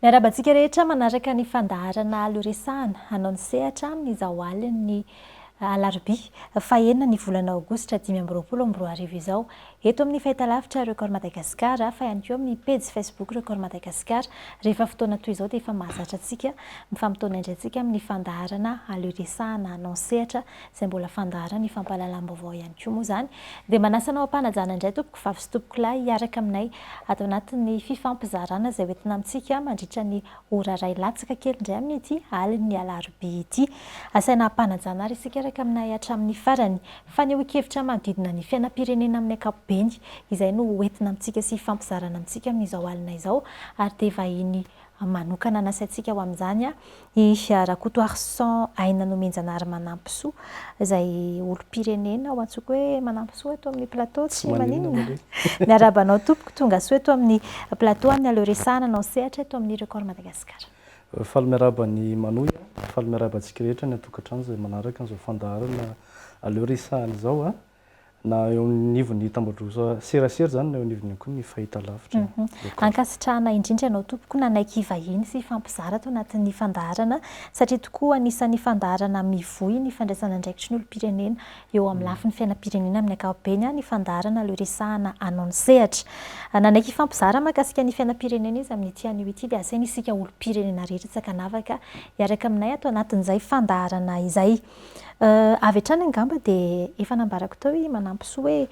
Miarahaba antsika rehetra manaraka ny fandaharana Aleo Resahana hanao ny sehatra amin'izao alin'ny alarobia fahenina ny volana aogositra 2025 izao eto amin'ny fahitalavitra Record Madagascar fa ihany koa amin'ny pejy Facebook Record Madagascar. Rehefa fotoana toy izao dia efa mahazatra antsika mifamotoana indray antsika amin'ny fandaharana Aleo Resahana hanao ny sehatra izay mbola fandaharana ifampahalalam-baovao ihany koa moa izany. Dia manasa anao am-panajana indray tompoko vavy sy tompoko lahy hiaraka aminay ato anatin'ny fifampizarana izay hoentina amintsika mandritra ny ora iray latsaka kely indray amin'ity alin'ny alarobia ity. Asaina am-panajana ary isika hiaraka aminay hatramin'ny farany. Fanehoan-kevitra manodidina ny fiainam-pirenena amin'ny ankapobeny izay no hoentina amintsika sy hifampizarana amintsika amin'izao alina izao ary dia vahiny manokana nasaintsika ho amin'izany i Rakotoarison Aina Nomenjanahary Manampisoa izay olom-pirenena ho antsoiko hoe Manampisoa eto amin'ny plateau tsy maninona. Miarahaba anao tompoko, tonga soa eto amin'ny plateau amin'ny Aleo Resahana anao sehatra eto amin'ny Record Madagascar. Faly miarahaba an'i Manohy a, faly miarahaba antsika rehetra any an-tokantrano izay manaraka an'izao fandaharana Aleo Resahana izao a. Na eo anivon'ny tambajotro serasera izany na eo anivon'ny ihany koa ny fahitalavitra record. Ankasitrahana indrindra ianao tompoko nanaiky hivahiny sy hifampizara ato anatin'ny fandaharana satria tokoa anisan'ny fandaharana mivoy ny fandraisana andraikitry ny olom-pirenena eo amin'ny lafiny fiainam-pirenena amin'ny ankapobeny ny fandaharana aleo resahana anao ny sehatra. Nanaiky hifampizara mahakasika ny fiainam-pirenena izy amin'ity anio ity dia asaina isika olom-pirenena rehetra tsy ankanavaka hiaraka aminay ato anatin'izay fandaharana izay. Avy hatrany angamba dia efa nambarako teo i Manampisoa hoe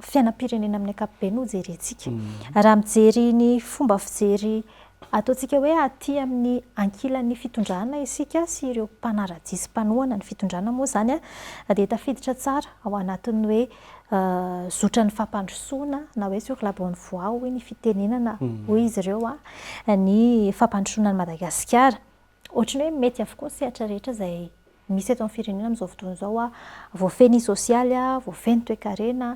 fiainam-pirenena amin'ny ankapobeny no jerentsika. Raha mijery ny fomba fijery ataontsika hoe aty amin'ny ankilan'ny fitondrana isika sy ireo mpanara-dia sy mpanohana ny fitondrana moa izany dia tafiditra tsara ao anatin'ny hoe zotran'ny fampandrosoana na hoe sur la bonne voie hoy ny fitenenana hoy izy ireo ny fampandrosoana an'i Madagasikara. Ohatran'ny hoe mety avokoa ny sehatra rehetra izay misy eto amin'ny firenena amin'izao fotoana izao, voafehy ny sosialy, voafehy ny toekarena,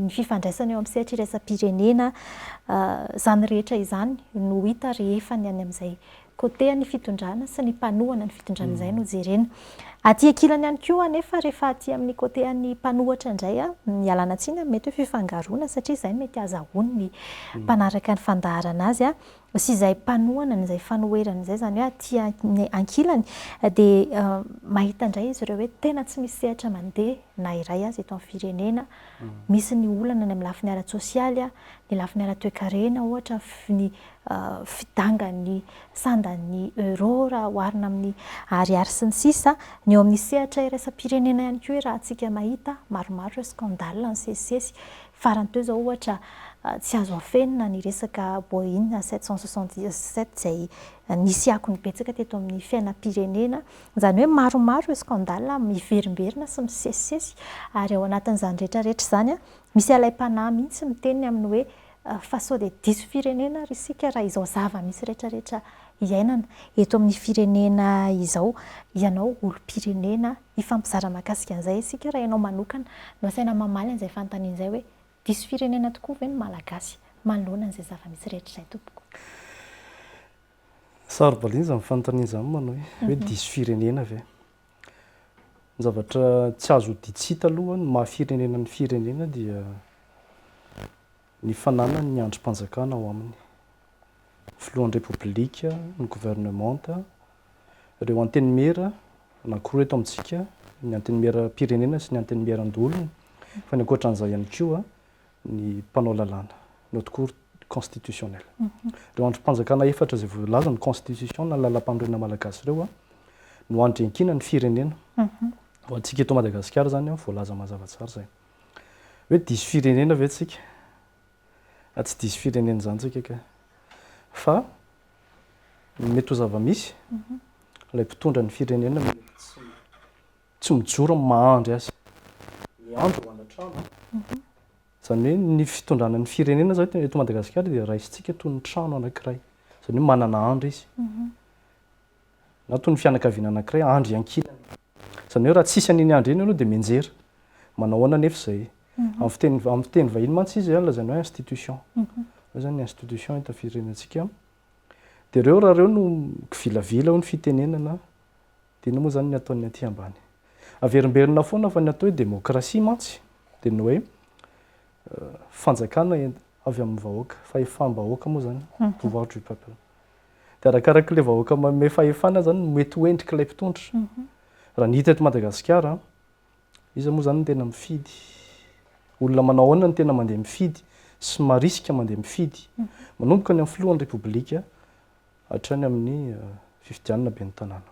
ny fifandraisana eo amin'ny sehatra iraisam-pirenena, izany rehetra izany no hita rehefa ny any amin'izay côté an'ny fitondrana sy ny mpanohana ny fitondrana izay no jerena. Aty ankilany ihany koa anefa rehefa aty amin'ny côté an'ny mpanohatra indray, ialana tsiny amin'ny mety hoe fifangaroana satria izay no mety azahoan'ny mpanaraka ny fandaharana azy, sy izay mpanohana an'izay fanoherana izay, izany hoe aty ankilany dia mahita indray izy ireo hoe tena tsy misy sehatra mandeha na iray aza eto amin'ny firenena, misy ny olana any amin'ny lafiny ara-tsosialy, ny lafiny ara-toekarena ohatra, ny fidangan'ny sandan'ny euro raha oharina amin'ny ariary sy ny sisa, ny eo amin'ny sehatra iraisam-pirenena ihany koa raha antsika mahita maromaro ireo scandale nisesisesy. Farany teo izao ohatra tsy azo afenina ny resaka Boeing 767 izay nisy akony betsaka teto amin'ny fiainam-pirenena. Izany hoe maromaro ireo scandale miverimberina sy misesisesy ary ao anatin'izany rehetra rehetra izany misy alaim-panahy mihitsy miteny amin'ny hoe fa sao dia diso firenena ary isika raha izao zava-misy rehetra rehetra iainana eto amin'ny firenena izao. Ianao olom-pirenena Hifampizara mahakasika an'izay isika raha ianao manokana no asaina mamaly an'izay fanontaniana izay hoe diso firenena tokoa ve ny Malagasy manoloana an'izay zava-misy rehetra izay tompoko? Saro-baliana izany fanontaniana izany Manohy, hoe diso firenena ve? Ny zavatra tsy azo odian-tsy hita aloha ny maha firenena ny firenena dia ny fananany ny andrim-panjakana ao aminy. Ny filohan'ny Repoblika, ny governemanta, ireo antenimiera anankiroa eto amintsika, ny antenimieram-pirenena sy ny antenimieran-doholona, fa ny ankoatran'izay ihany koa ny mpanao lalàna, ny haute cour constitutionnelle. Ireo andrim-panjakana efatra izay voalaza ny constitution na ny lalàmpanorenana malagasy ireo no andry iankinan'ny firenena. Ho antsika eto Madagasikara izany voalaza mazava tsara izay. Hoe diso firenena ve tsika? Tsy diso firenena izany tsika ka. Fa ny mety ho zava-misy, ilay mpitondra ny firenena mety tsy tsy mijoro amin'ny maha andry azy. Ny andry ho ana trano. Izany hoe ny fitondrana ny firenena izany eto Madagasikara dia raisintsika toy ny trano anankiray. Izany hoe manana andry izy. Na toy ny fianakaviana anankiray, andry iankinana. Izany hoe raha tsisy an'iny andry iny aloha dia mianjera. Manao ahoana anefa izay? Amin'ny fiteny amin'ny fiteny vahiny mantsy izy lazaina hoe institution. Hoe izany ny institution eto firenentsika. Dia ireo raha ireo no kivilavila hoy ny fitenenana, dia inona moa izany ny ataon'ny aty ambany? Averimberina foana fa ny atao hoe demokrasia mantsy dia ny hoe fanjakana avy amin'ny vahoaka, fahefam-bahoaka moa izany, pouvoir du peuple. Dia arakarak'ilay vahoaka manome fahefana izany no mety ho endrik'ilay mpitondra. Raha ny hita eto Madagasikara, iza moa izany no tena mifidy? Olona manao ahoana no tena mandeha mifidy sy marisika mandeha mifidy? Manomboka any amin'ny filohan'ny Repoblika hatrany amin'ny fifidianana ben'ny tanàna.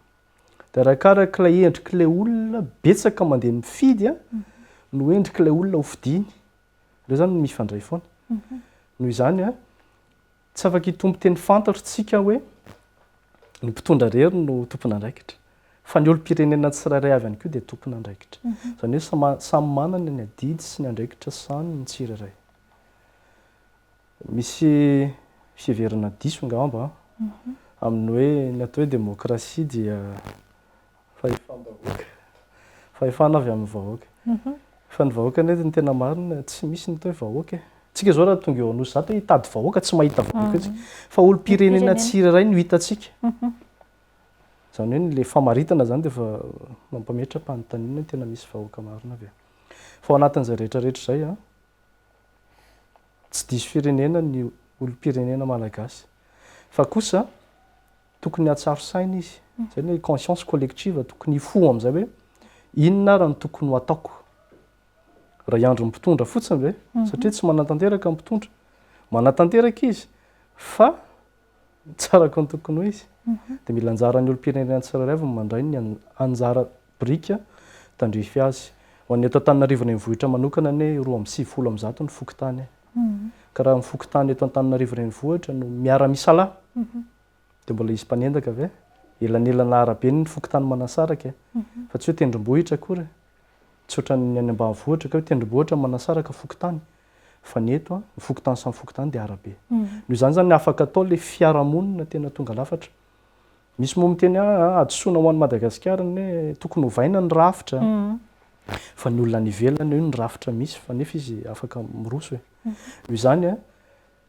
Dia arakarak'ilay endrik'ilay olona betsaka mandeha mifidy no endrik'ilay olona hofidiany. Ireo izany no mifandray foana. Noho izany, tsy afaka hitompo teny fantatro tsika hoe ny mpitondra irery no tompon'andraikitra fa ny olom-pirenena tsirairay avy ihany koa dia tompon'andraikitra. Izany hoe samy manana ny adidy sy ny andraikitra sahaniny ny tsirairay. Misy fiheverana diso angamba amin'ny hoe ny atao hoe demokrasia dia Fahefam-bahoaka. Fahefana avy amin'ny vahoaka. Fa ny vahoaka anie ny tena marina tsy misy ny atao hoe vahoaka e. Tsika izao raha tonga eo Anosizato hoe hitady vahoaka tsy mahita vahoaka tsika. Fa olom-pirenena tsirairay no hitantsika. Izany hoe ilay famaritana izany dia efa mampametra-panontaniana hoe tena misy vahoaka marina ve. Fa ao anatin'izay rehetra rehetra izay an, tsy diso firenena ny olom-pirenena malagasy. Fa kosa Tokony hahatsiaro saina izy. Izay ny hoe conscience collective, tokony hifoha amin'izay hoe inona ary no tokony ho ataoko? Raha hiandry ny mpitondra fotsiny ve? Satria tsy manatanteraka ny mpitondra. Manatanteraka izy fa tsy araka ny tokony ho izy. Dia mila anjaran'ny olom-pirenena tsirairay avy ny mandray ny anjara biriky tandrify azy. Ho an'ny eto Antananarivo renivohitra manokana anie 192 ny fokontany e. Ka raha ny fokontany eto Antananarivo renivohitra no miara-misalahy Dia mbola hisy mpanendaka ve? Elanelana arabe ny fokontany Manasaraka e! Fa tsy hoe tendrombohitra akory e! Tsy ohatran'ny any ambanivohitra ka hoe tendrombohitra Manasaraka fokontany. Fa ny eto an, ny fokontany samy fokontany dia arabe. Noho izany izany afaka atao ilay fiarahamonina tena tonga lafatra. Misy moa miteny hoe aa hadisoana ho an'i Madagasikara ny hoe tokony hovaina ny rafitra. Fa ny olona any ivelany io ny rafitra misy fa nefa izy afaka miroso e. Noho izany an,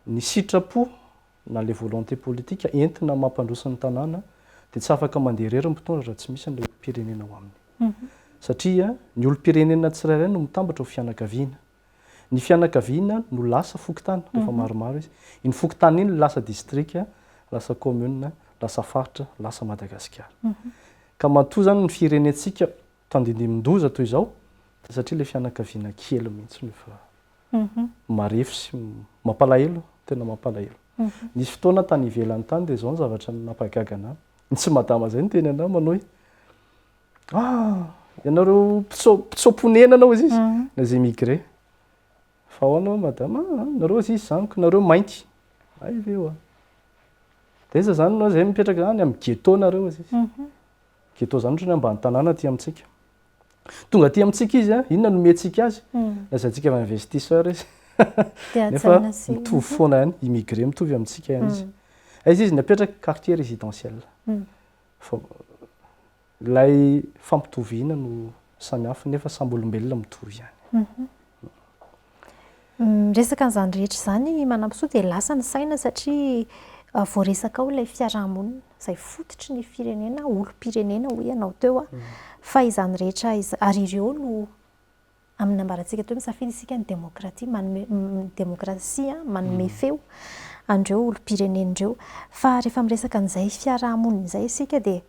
ny sitrapo na ilay volonté politique entina mampandroso ny tanàna dia tsy afaka mandeha irery ny mpitondra raha tsy misy an'ilay olom-pirenena ao aminy. Satria ny olom-pirenena tsirairay no mitambatra ho fianakaviana. Ny fianakaviana no lasa fokontany rehefa maromaro izy. Iny fokontany iny lasa distrika, lasa commune, lasa faritra, lasa Madagasikara. Ka matoa izany ny firenentsika tandindimin-doza toy izao dia satria ilay fianakaviana kely mihitsy no efa marefo sy mampalahelo, tena mampalahelo. Nisy fotoana tany ivelany tany dia izao ny zavatra nampahagaga anah, ny tsy madama izay niteny anah manao hoe ah ianareo mpitsoa-ponenana hozy izy, les immigrés. Fa ahoana hoy madama, ah nareo hozy izy amiko, nareo mainty. Hay ve oa. Dia aiza izany nareo izay mipetraka any amin'ny ghetto nareo hozy izy. Ghetto izany ohatran'ny hoe ambany tanàna aty amintsika. Tonga aty amintsika izy, inona no omentsika azy? Lazaintsika fa investisseur izy. Nefa mitovy foana ihany, immigré mitovy amintsika ihany izy. Aiza izy napetraka? Quartier résidentiel. Fa ilay fampitoviana no samy hafa nefa samy olombelona mitovy ihany. Miresaka an'izany rehetra izany i Manampisoa dia lasa ny saina satria voaresaka ao ilay fiarahamonina izay fototry ny firenena, olom-pirenena hoy ianao teo fa izany rehetra ary ireo no amin'ny nambarantsika teo misafidy isika ny demokratia manome ny demokrasia manome feo an'ireo olom-pirenena ireo fa rehefa miresaka an'izay fiarahamonina izay isika dia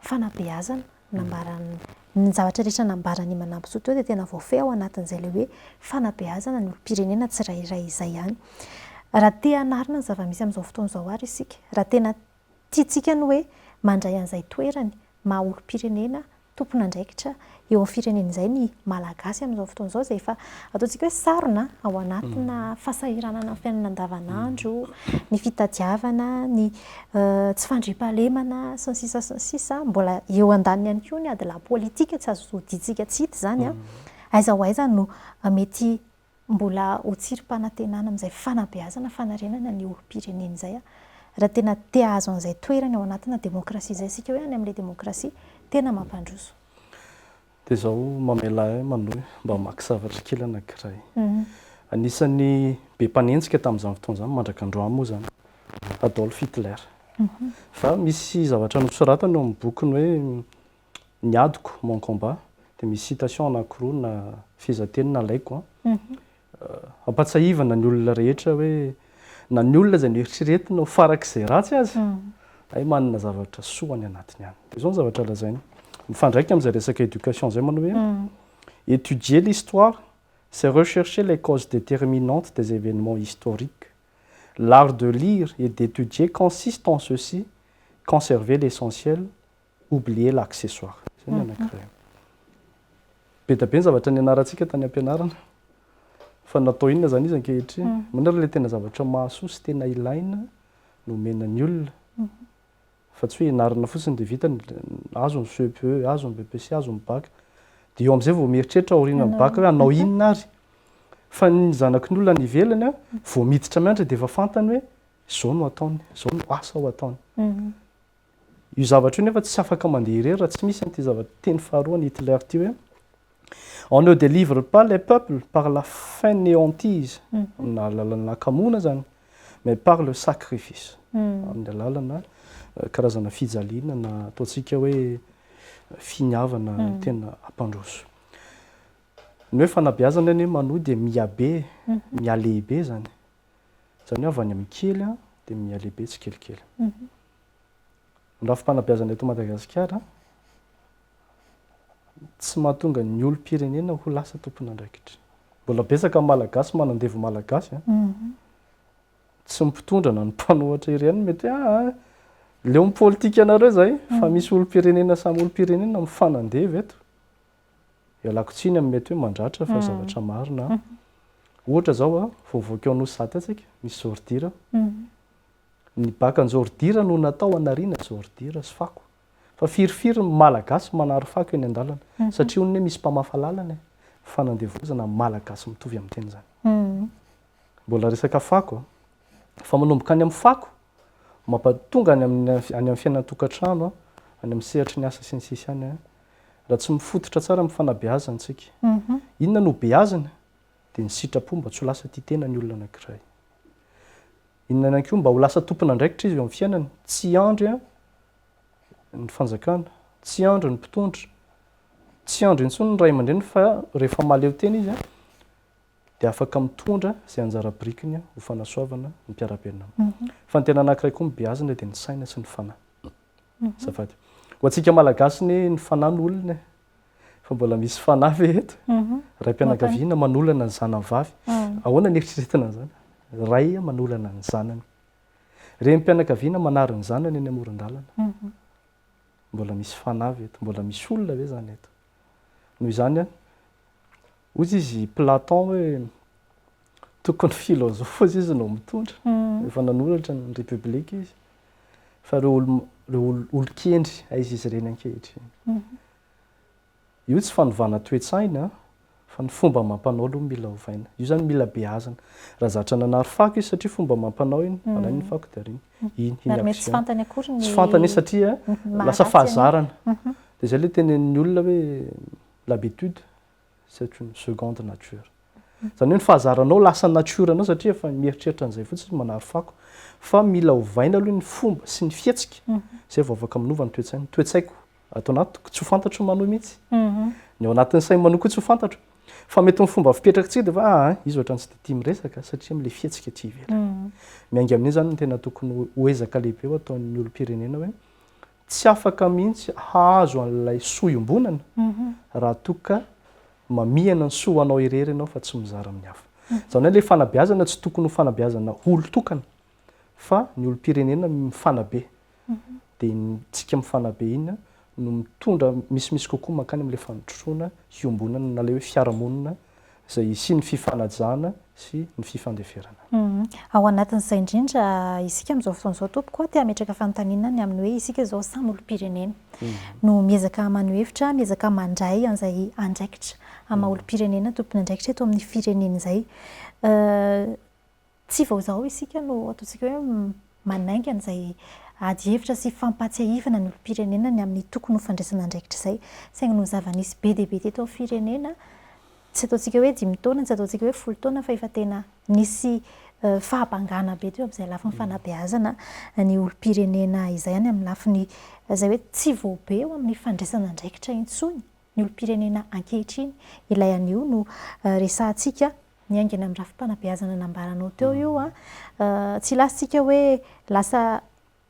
fanabeazana nambaran'ny, ny zavatra rehetra nambaran'i Manampisoa teo dia tena voafehy ao anatin'izay ilay hoe fanabeazana ny olom-pirenena tsirairay izay ihany. Raha te hanarina ny zava-misy amin'izao fotoana izao àry isika, raha tena tiantsika ny hoe mandray an'izay toerany maha olom-pirenena tompon'andraikitra eo amin'ny firenena izay ny Malagasy amin'izao fotoana izao izay efa ataontsika hoe sarona ao anatina fahasahiranana amin'ny fiainana andavanandro, ny fitadiavana, ny tsy fandriampahalemana sy ny sisa sy ny sisa, mbola eo andaniny ihany koa ny adilahy politika tsy azo odiantsika tsy hita izany an, aiza ho aiza no mety mbola ho tsirim-panantenana amin'izay fanabeazana, fanarenana ny olom-pirenena izay raha tena te hahazo an'izay toerany ao anatina demokrasia izay isika hoe any amin'ilay demokrasia tena mampandroso. Dia izao mamela ahy manohy mba hamaky zavatra kely anankiray. Anisan'ny be mpanenjika tamin'izany fotoana izany, mandraka androany moa izany, Adolf Hitler. Fa misy zavatra nosoratany ao amin'ny bokiny hoe Ny adiko, Mon combat, dia misy citation anankiroa na fehezanteny nalaiko an. Ampahatsiahivana ny olona rehetra hoe na ny olona izay noeritreretina ho farak'izay ratsy aza. Hay manana zavatra soa any anatiny any. Dia izao ny zavatra lazainy, mifandraika amin'izay resaka éducation izay manao hoe, étudier l'histoire, c'est rechercher les causes déterminantes des événements historiques. L'art de lire et d'étudier consiste en ceci, conserver l'essentiel, oublier l'accessoire. Izay ny anankiray. Be dia be ny zavatra nianarantsika tany am-pianarana. Fa natao inona izany izy ankehitriny? Manao ilay tena zavatra mahasoa sy tena ilaina no omena ny olona. Fa tsy hoe ianarana fotsiny dia vita, azo ny CEPE, azo ny BEPC, azo ny bac. Dia eo amin'izay vao mieritreritra aorianan'ny bac hoe hanao inona ary. Fa ny zanaky ny olona any ivelany vao miditra mianatra dia efa fantany hoe izao no ataony, izao no asa ho ataony. Io zavatra io nefa tsy afaka mandeha irery raha tsy misy an'ity zavatra teny faharoa an'i Hitler ity hoe On ne délivre pas les peuples par la fainéantise, amin'ny alalan'ny hakamoana izany, mais par le sacrifice, amin'ny alalana karazana fijaliana na ataontsika hoe finiavana tena hampandroso. Ny hoe fanabeazana anie manohy dia mihabe, mihalehibe izany. Izany hoe avy any amin'ny kely dia mihalehibe tsikelikely. Ny rafi-panabeazana eto Madagasikara tsy mahatonga ny olom-pirenena ho lasa tompon'andraikitra. Mbola betsaka ny Malagasy manandevo Malagasy an. Tsy ny mpitondra na ny mpanohatra irery no mety hoe aa leo ny politika anareo izay fa misy olom-pirenena samy olom-pirenena mifanandevo eto. Ialako tsiny amin'ny mety hoe mandratra fa zavatra marina an. Ohatra izao an, vao mivoaka eo Anosizato eo tsika, misy ordure. Ny bac anjordira no natao hanariana jordira sy fako. Fa firifiry ny Malagasy manary fako eny an-dalana. Satria hono misy mpamafa lalana e. Fanandevozana Malagasy mitovy amin'ny tena izany. Mbola resaka fako an. Fa manomboka any amin'ny fako, mampatonga any amin'ny any amin'ny fiainan-tokantrano, any amin'ny sehatry ny asa sy ny sisa any an. Raha tsy mifototra tsara amin'ny fanabeazana isika. Inona no beazina? Dia ny sitrapo mba tsy ho lasa tia tena ny olona anankiray. Inona ihany koa, mba ho lasa tompon'andraikitra izy eo amin'ny fiainany, tsy hiandry ny fanjakana, tsy hiandry ny mpitondra, tsy hiandry intsony ny ray aman-dreny fa rehefa mahaleo tena izy dia afaka mitondra izay anjara birikiny ho fanasoavana ny mpiara-belona aminy. Fa ny tena anankiray koa mibeazina dia ny saina sy ny fanahy. Azafady. Ho antsika Malagasy anie ny fanahy no olona e. Fa mbola misy fanahy ve eto? Raim-pianakaviana manolana ny zanany vavy. Ahoana ny eritreretina an'izany? Ray manolana ny zanany. Renim-pianakaviana manary ny zanany eny amoron-dalana. Mbola misy fanahy ve eto? Mbola misy olona ve izany eto? Noho izany, hoy izy Platon hoe tokony philosophe hozy izy no mitondra. Efa nanoratra ny République izy. Fa ireo olo, olon-kendry aiza izy ireny ankehitriny? Io tsy fanovana toe-tsaina fa ny fomba amam-panao aloha mila ovaina. Io izany mila beazina. Raha zatra nanary fako izy satria fomba amam-panao iny, alainy ny fako dia ariany. Iny, iny Ary mety tsy action. fantany akory ny Tsy fantany iny satria lasa maharatsy an'iny. fahazarana. Dia izay ilay tenenin'ny olona hoe l'habitude c'est une seconde nature. Izany hoe ny fahazaranao lasa nature anao satria efa mieritreritra an'izay fotsiny manary fako. Fa mila ovaina aloha ny fomba sy ny fihetsika izay vao afaka manova ny toe-tsaina. Ny toe-tsaiko ato anatiko tsy ho fantatro ny manohy mihitsy. Ny ao anatin'ny sain'ny manohy koa tsy ho fantatro. Fa mety ny fomba fipetrakitsika dia efa aa izy ohatran'ny tsy dia tia miresaka satria amin'ilay fihetsika aty ivelany. Miainga amin'iny izany no tena tokony ho ezaka lehibe ho ataon'ny olom-pirenena hoe tsy afaka mihitsy hahazo an'ilay soa iombonana raha toa ka mamihana ny soa ho anao irery ianao fa tsy mizara amin'ny hafa. Izany hoe ilay fanabeazana tsy tokony ho fanabeazana olon-tokana fa ny olom-pirenena mifanabe. Dia iny tsika mifanabe iny no mitondra misimisy kokoa mankany amin'ilay fandrosoana hiombonana na ilay hoe fiarahamonina izay hisian'ny fifanajana sy ny fifandeferana. Ao anatin'izay indrindra isika amin'izao fotoana izao tompoko a, te hametraka fanontaniana ny amin'ny hoe isika izao samy olom-pirenena no miezaka maneho hevitra, miezaka mandray an'izay andraikitra amin'ny maha olom-pirenena tompon'andraikitra eto amin'ny firenena izay. Tsy vao izao isika no ataontsika hoe manainga an'izay ady hevitra sy fampahatsiahivana ny olom-pirenena ny amin'ny tokony ho fandraisana andraikitra izay. Saingy noho ny zava-nisy be dia be teto amin'ny firenena, tsy ataontsika hoe dimy taona, tsy ataontsika hoe folo taona fa efa tena nisy fahabangana be teo amin'izay lafiny fanabeazana ny olom-pirenena izay any amin'ny lafiny izay hoe tsy voabe eo amin'ny fandraisana andraikitra intsony ny olom-pirenena ankehitriny. Ilay anio no resahantsika Miaingana amin'ny rafi-panabeazana nambaranao teo io an. Tsy hilaza isika hoe lasa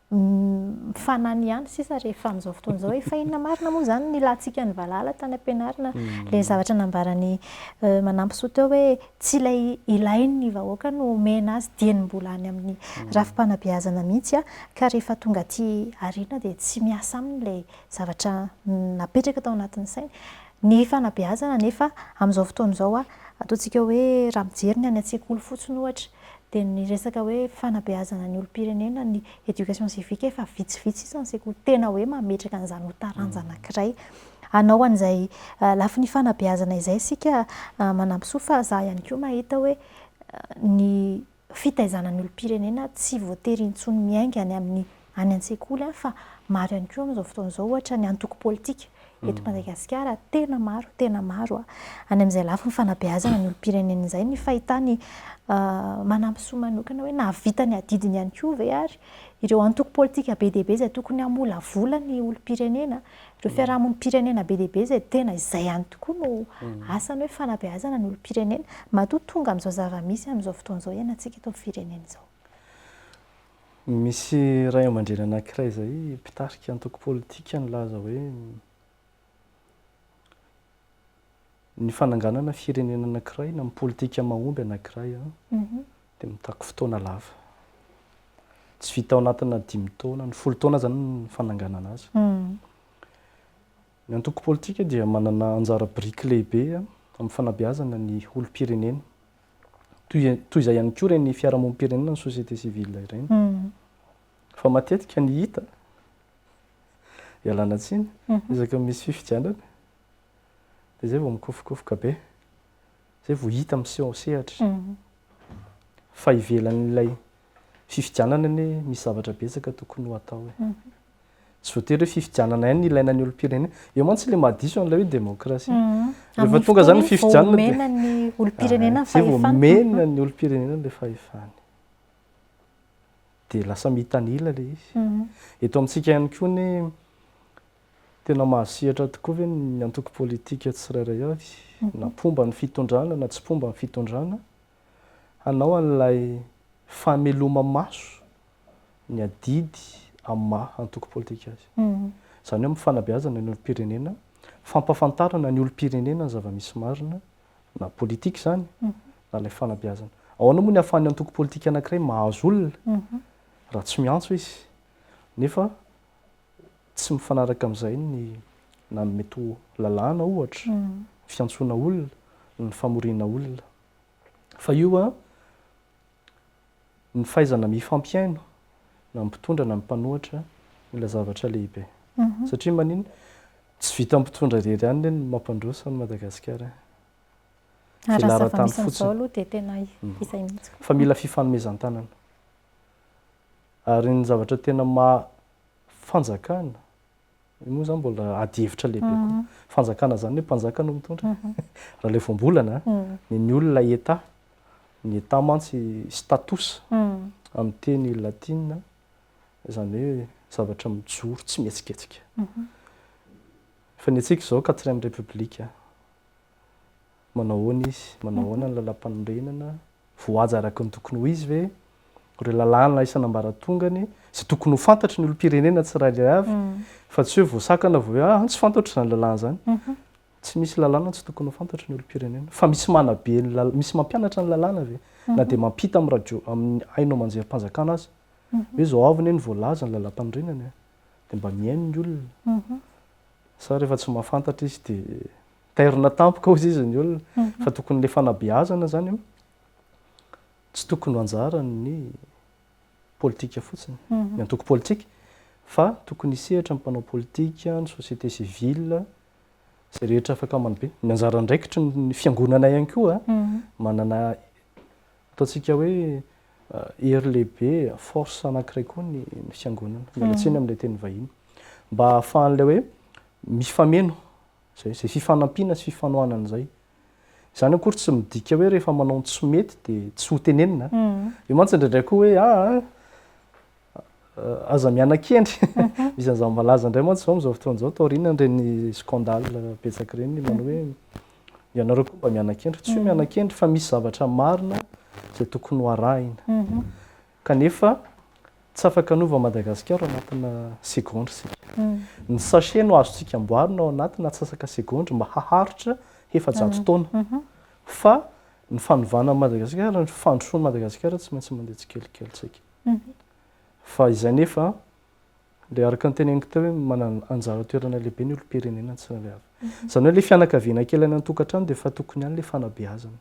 Mifanany ihany sisa rehefa amin'izao fotoana izao hoe fa inona marina moa izany ny ilantsika ny valala tany am-pianarana? Ilay zavatra nambaran'i Manampisoa teo hoe tsy ilay ilain'ny vahoaka no omena azy dieny mbola any amin'ny rafi-panabeazana mihitsy ka rehefa tonga aty aoriana dia tsy miasa aminy ilay zavatra napetraka tao anatin'ny sainy. Ny fanabeazana anefa amin'izao fotoana izao ataontsika hoe raha mijery ny any an-tsekoly fotsiny ohatra Dia ny resaka hoe fanabeazana ny olom-pirenena, ny éducation civique efa vitsivitsy sisa ny sekoly tena hoe mametraka an'izany ho taranja anankiray. Hanao an'izay lafiny fanabeazana izay isika manampy soa fa za ihany koa mahita hoe ny fitaizana ny olom-pirenena tsy voatery intsony miainga any amin'ny any an-tsekoly fa maro ihany koa amin'izao fotoana izao ohatra ny antoko politika eto Madagasikara tena maro tena maro any amin'izay lafiny fanabeazana ny olom-pirenena izay ny fahitany manampy soa manokana hoe nahavita ny adidiny ihany koa ve ary ireo antoko politika be dia be izay tokony hamolavola ny olom-pirenena ireo fiarahamonim-pirenena be dia be izay tena izay ihany tokoa no asany hoe fanabeazana ny olom-pirenena matoa tonga amin'izao zava-misy amin'izao fotoana izao iainantsika eto amin'ny firenena izao. Misy ray aman-dreny anankiray izay mpitarika antoko politika nilaza hoe ny fananganana firenena anankiray na ny politika mahomby anankiray dia mitaky fotoana lava. Tsy vita ao anatina dimy taona, ny folo taona izany ny fananganana azy. Ny antoko politika dia manana anjara biriky lehibe amin'ny fanabeazana ny olom-pirenena. Toy toy izay ihany koa ireny fiarahamonim-pirenena ny société civile ireny. Fa matetika ny hita, ialana tsiny, isaky ny misy fifidianana dia izay vao mikofokofoka be, izay vao hita miseho sehatra. Fa ivelan'ilay fifidianana anie misy zavatra betsaka tokony ho atao e. Tsy voatery hoe fifidianana ihany no ilaina ny olom-pirenena. Eo mantsy ilay mahadiso an'ilay hoe demokrasia. Rehefa tonga izany ny fifidianana dia omena ny olom-pirenena ny fahefana. Izay vao omena ny olom-pirenena ilay fahefana. Dia lasa mitanila ilay izy. Eto amintsika ihany koa anie tena mahazo sehatra tokoa ve ny antoko politika tsirairay avy, na mpomba ny fitondrana na tsy mpomba ny fitondrana, hanao an'ilay fameloma-maso ny adidy amin'ny maha antoko politika azy. Izany hoe amin'ny fanabeazana ny olom-pirenena, fampahafantarana ny olom-pirenena ny zava-misy marina, na politika izany, na ilay fanabeazana. Ahoana moa ny ahafahan'ny antoko politika anankiray mahazo olona raha tsy miantso izy? Nefa tsy mifanaraka amin'izay ny na ny mety ho lalàna ohatra, ny fiantsoana olona, ny famoriana olona. Fa io an, ny fahaizana mifampihaino na ny mpitondra na ny mpanohitra mila zavatra lehibe. Satria maninona? Tsy vitan'ny mpitondra irery ihany anie ny mampandroso an'i Madagasikara e. Raha Velaran-tany zava-misy amin'izao fotsiny. aloha dia tena izay mihitsy koa. Fa mila fifanomezan-tanana. Ary ny zavatra tena maha fanjakana Io moa izany mbola ady hevitra lehibe koa. Fanjakana izany hoe mpanjaka no mitondra. Raha ilay voambolana, ny ny olona Etat. Ny Etat mantsy status amin'ny teny latina, izany hoe zavatra mijoro tsy mihetsiketsika. Fa ny antsika izao quatrième république. Manao ahoana izy? Manao ahoana ny lalàmpanorenana? Voahaja araka ny tokony ho izy ve ireo lalàna isan'ambaratongany izay tokony ho fantatry ny olom-pirenena tsirairay avy fa tsy hoe voasakana vao hoe ah tsy fantatro izany lalàna izany. Tsy misy lalàna tsy tokony ho fantatry ny olom-pirenena. Fa misy manabe ny lalàna, misy mampianatra ny lalàna ve? Na dia mampita amin'ny radio, amin'ny haino aman-jerim-panjakana aza hoe izao avy anie no voalaza ny lalàmpanorenana e. Dia mba mihaino ny olona. Sa rehefa tsy mahafantatra izy dia Tairina tampoka hozy izy ny olona fa tokony le fanabeazana zany tsy tokony ho anjaran'ny politika fotsiny, ny antoko politika fa tokony hisehatra ny mpanao politika, ny société civile, izay rehetra afaka manabe. Ny anjara andraikitry ny fiangonana ihany koa manana ataontsika hoe hery lehibe, force anankiray koa ny fiangonana. Miala tsiny amin'ilay teny vahiny. Mba ahafahan'ilay hoe mifameno Izay, izay fifanampiana sy fifanohanana izay. Izany akory tsy midika hoe rehefa manao ny tsy mety dia tsy ho tenenina. Io mantsy indraindray koa hoe aa aza miana-kendry. Misy an'izany malaza indray mantsy izao amin'izao fotoana izao taorian'ireny scandale betsaka ireny manao hoe ianareo koa mba miana-kendry. Tsy hoe miana-kendry fa misy zavatra marina izay tokony ho arahina. Kanefa. Tsy afaka hanova an'i Madagasikara ao anatina segondra isika. Ny sachet no azontsika amboarina ao anatina atsasaka segondra mba haharitra 400 taona. Fa ny fanovana an'i Madagasikara, ny fandrosoan'i Madagasikara tsy maintsy mandeha tsikelikely tsika. Fa izay nefa, ilay araka ny teneniko teo hoe manana anjara toerana lehibe ny olom-pirenena tsirairay avy. Izany hoe ilay fianakaviana kely any an-tokantrano dia efa tokony any ilay fanabeazana.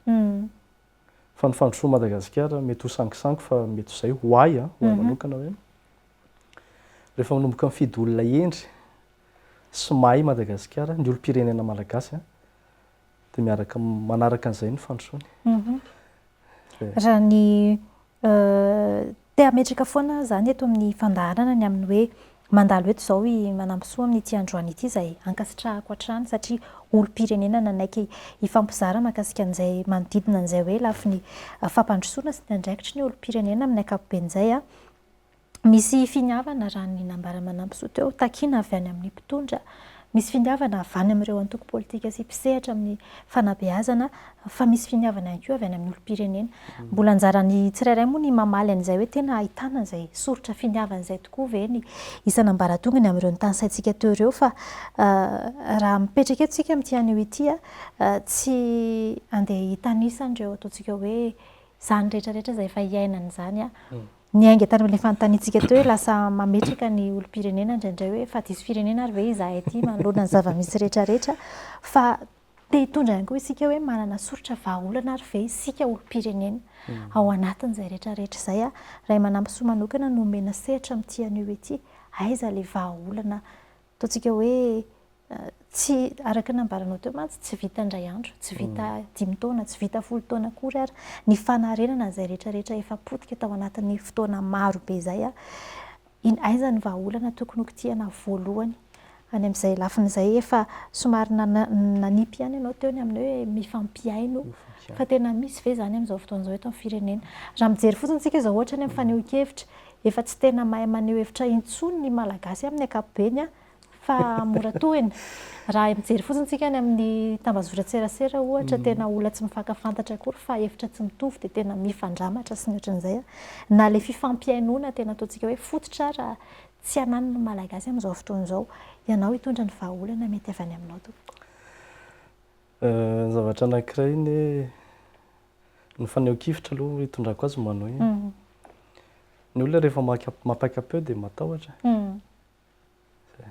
Fa ny fandrosoan'i Madagasikara mety ho sangisangy fa mety ho izay ho ahy an, ho ahy manokana hoe rehefa manomboka mifidy olona hendry sy mahay Madagasikara, ny olom-pirenena malagasy an, dia miaraka manaraka an'izay ny fandrosoany. Raha ny Te hametraka foana aho izany eto amin'ny fandaharana ny amin'ny hoe mandalo eto izao i Manampisoa amin'ity androany ity izay ankasitrahako hatrany satria olom-pirenena nanaiky hifampizara mahakasika an'izay manodidina an'izay hoe lafiny fampandrosoana sy ny andraikitry ny olom-pirenena amin'ny ankapobeny izay. Misy finiavana raha ny nambaran'i Manampisoa teo, takiana avy any amin'ny mpitondra, misy finiavana avy any amin'ireo antoko politika sy mpisehatra amin'ny fanabeazana fa misy finiavana ihany koa avy any amin'ny olom-pirenena. Mbola anjaran'ny tsirairay moa ny mamaly an'izay hoe tena ahitana an'izay soritra finiavana izay tokoa ve ny isan'ambaratongany amin'ireo notanisaintsika teo ireo fa raha mipetraka eto isika amin'ity anio ity tsy andeha hitanisa an'ireo ataontsika hoe izany rehetra rehetra izay efa iainana izany. Niainga tany amin'ilay fanontaniantsika teo hoe lasa mametraka ny olom-pirenena indraindray hoe fa diso firenena ary ve izahay ity manoloana ny zava-misy rehetrarehetra fa te hitondra ihany koa isika hoe manana soritra vahaolana ary ve isika olom-pirenena ao anatin'izay rehetrarehetra izay. Raha i Manampisoa manokana no omena sehatra amin'ity anio ity, aiza ilay vahaolana ataontsika hoe Tsy, araka ny nambaranao teo mantsy, tsy vita indray andro, tsy vita dimy taona, tsy vita folo taona akory ary ny fanarenana an'izay rehetra rehetra efa potika tao anatin'ny fotoana maro be izay. In, aiza ny vahaolana tokony ho kitihana voalohany any amin'izay lafiny izay? Efa somary nanipy ihany ianao teo ny amin'ny hoe mifampihaino, fa tena misy ve izany amin'izao fotoana izao eto amin'ny firenena? Raha mijery fotsiny isika izao ohatra ny amin'ny fanehoan-kevitra, efa tsy tena mahay maneho hevitra intsony ny Malagasy amin'ny ankapobeny Fa mora tohina. Raha mijery fotsiny tsika any amin'ny tambazotran-tserasera ohatra, tena olona tsy mifankafantatra akory fa hevitra tsy mitovy dia tena mifandramatra sy ny ohatran'izay. Na ilay fifampihainoana tena ataontsika hoe fototra ara tsy ananan'ny Malagasy amin'izao fotoana izao. Ianao hitondra ny vahaolana mety avy any aminao tompoko. Ny zavatra anankiray anie, ny fanehoan-kevitra aloha hitondrako azy manohy. Ny olona rehefa mampaka-peo dia matahotra. Zay.